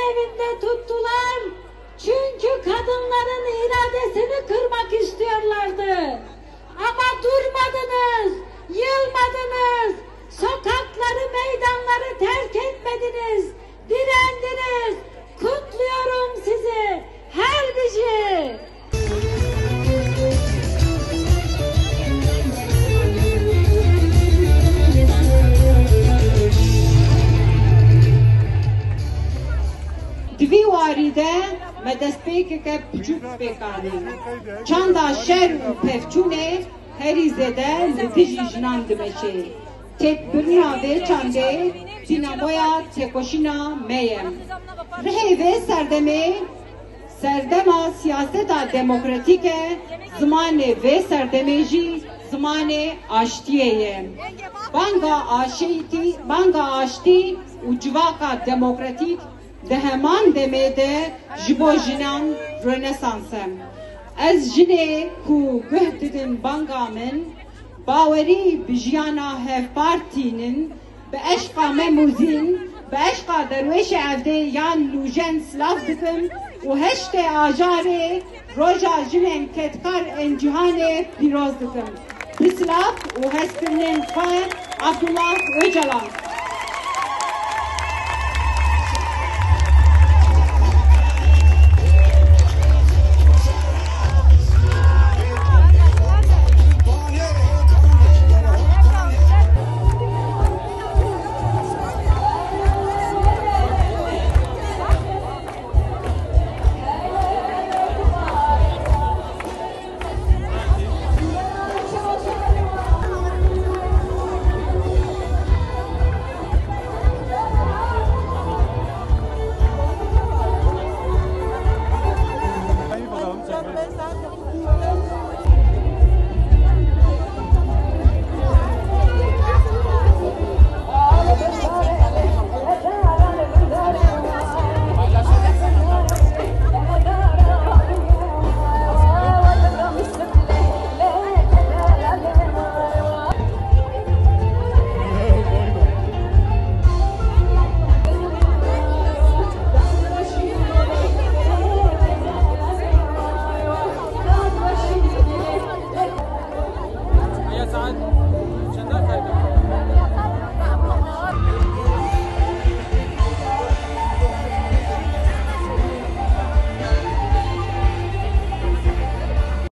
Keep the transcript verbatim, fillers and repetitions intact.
Elinde tuttular çünkü kadınların iradesini kırmak istiyorlardı. Ama durmadınız, yılmadınız, sokakları, meydanları terk etmediniz, direndiniz. Kutluyorum sizi, her bici. Di vî warî de me destpêkeke piçûk pêk anî. Çanda şer û pevçûnê herî zêde li dijî jinan dimeşê. Têkbirina vê çandê dînamoya têkoşîna me ye. Rihê vê serdemê serdema siyaseta demokratîk e, zimanê vê serdemê jî zimanê aştiyê ye. Banga aşîtî, banga aştî û civaka demokratîk di heman demê de ji bo jinan Rönesans e. Ez jinê ku guh didin banga min, bawerî bi jiyana hevpar tînin, bi eşqa Mem û Zîn, bi eşqa Derwêşê Evdê yan Nûjen silav dikim û heştê Ajarê roja jinên kedkar ên cîhanê pîroz dikim. Bi silav û hezkirinên xwe, Abdullah Ocalan.